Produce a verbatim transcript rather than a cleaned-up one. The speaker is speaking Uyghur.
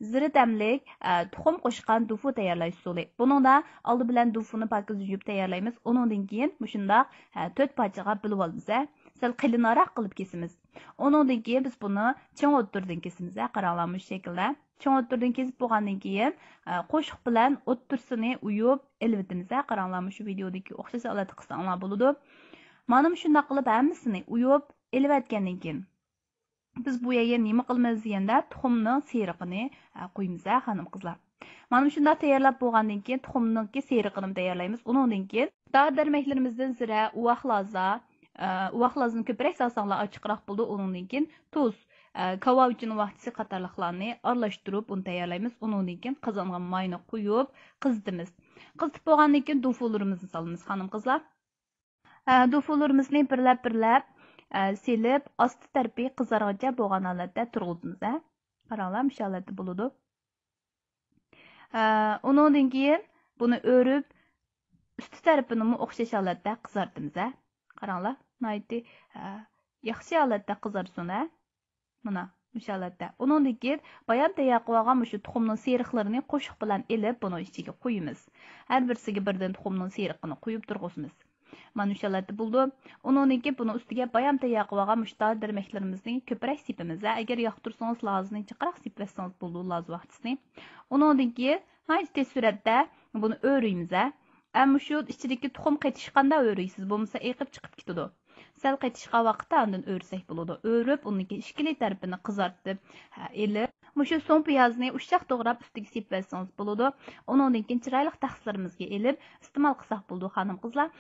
زىرە تەملىك، ئە، تۇخۇم قوشقان دۇفۇ تەييارلاش ئۇسۇلى. بۇنىڭدا ئالدى بىلەن دۇفۇنى پاكىز يۇيۇپ تەييارلايمىز. ئۇنىڭدىن كېيىن مۇشۇنداق، ئە، تۆت پارچىغا بۆلۈۋالىمىز، ھە. سەل قېلىنراق قىلىپ كېسىمىز. ئۇنىڭدىن كېيىن بىز بۇنى چىڭ ئوتتۇرىدىن كېسىمىز، ھە، قاراڭلار مۇشۇ شەكىلدە. چىڭ ئوتتۇرىدىن كېسىپ بولغاندىن كېيىن، ئە، قوشۇق بىلەن ئوتتۇرىسىنى ئۇيۇپ ئېلىۋېتىمىز، ھە، قاراڭلار مۇشۇ ۋىدېودىكى ئوخشاش ھالەتتە قىلساڭلار بولىدۇ. مانا مۇشۇنداق قىلىپ ھەممىسىنى ئۇيۇپ ئېلىۋەتكەندىن كېيىن، بىز بۇ يەرگە نېمە قىلىمىز دېگەندە، تۇخۇمنىڭ سېرىقىنى، ئە، قويىمىز، ھە، خانىم-قىزلار. مانا مۇشۇنداق تەييارلاپ بولغاندىن كېيىن، تۇخۇمنىڭكى سېرىقىنىمۇ تەييارلايمىز. ئۇنىڭدىن كېيىن دارى-دەرمەكلىرىمىزدىن زىرە، ئۇۋاق لازا، ئە، ئۇۋاق لازىنى كۆپرەك سالساڭلار ئاچچىقراق بولىدۇ. ئۇنىڭدىن كېيىن تۇز، ئە، كاۋاۋىچىنىڭ ۋاھچىسى قاتارلىقلارنى ئارىلاشتۇرۇپ، ئۇنى تەييارلايمىز. ئۇنىڭدىن كېيىن قازانغا ماينى قۇيۇپ، قىزىتىمىز. قىزىتىپ بولغاندىن كېيىن، دۇفۇلىرىمىزنى سالىمىز، خانىم-قىزلار. ئە، دۇفۇلىرىمىزنى بىرلەپ-بىرلەپ، ئە، سېلىپ، ئاستى تەرىپى قىزارغىچە بولغان ھالەتتە تۇرغۇزىمىز، ھە. قاراڭلار، مۇشۇ ھالەتتە بولىدۇ. ئە، ئۇنىڭدىن كېيىن بۇنى ئۆرۈپ، ئۈستى تەرىپىنىمۇ ئوخشاش ھالەتتە قىزارتىمىز، ھە. قاراڭلار، ناھايىتى، ئە، ياخشى ھالەتتە قىزارسۇن، ھە. مانا، مۇشۇ ھالەتتە. ئۇنىڭدىن كېيىن بايام تەييار قىلىۋالغان مۇشۇ تۇخۇمنىڭ سېرىقلىرىنى قوشۇق بىلەن ئېلىپ، بۇنىڭ ئىچىگە قۇيىمىز. ھەر بىرسىگە بىردىن تۇخۇمنىڭ سېرىقىنى قۇيۇپ تۇرغۇزىمىز. مانا مۇشۇ ھالەتتە بولىدۇ. ئۇنىڭدىن كېيىن بۇنىڭ ئۈستىگە بايام تەييار قىلىۋالغان مۇشۇ دارى-دەرمەكلىرىمىزنى كۆپرەك سېپىمىز. ئەگەر ياقتۇرسىڭىز، لازىنى جىقراق سېپىۋەتسىڭىز بولىدۇ، لازا ۋاھچىسىنى. ئۇنىڭدىن كېيىن ناھايىتى تېز سۈرئەتتە بۇنى ئۆرۈيمىز، ھە. ئە، مۇشۇ ئىچىدىكى تۇخۇم قېتىشقاندا ئۆرۈيسىز، بولمىسا ئېقىپ چىقىپ كېتىدۇ. سەل قېتىشقان ۋاقىتتا ئاندىن ئۆرۈسەك بولىدۇ. ئۆرۈپ، ئۇنىڭ كېيىن ئىككىلى تەرىپىنى قىزارتىپ، ھە، ئېلىپ، مۇشۇ سوڭ پىيازنى ئۇششاق توغراپ ئۈستىگە سېپىۋەتسىڭىز بولىدۇ. ئۇنىڭدىن كېيىن چىرايلىق تەخسىلىرىمىزگە ئېلىپ ئىستېمال قىلساق بولىدۇ، خانىم-قىزلار.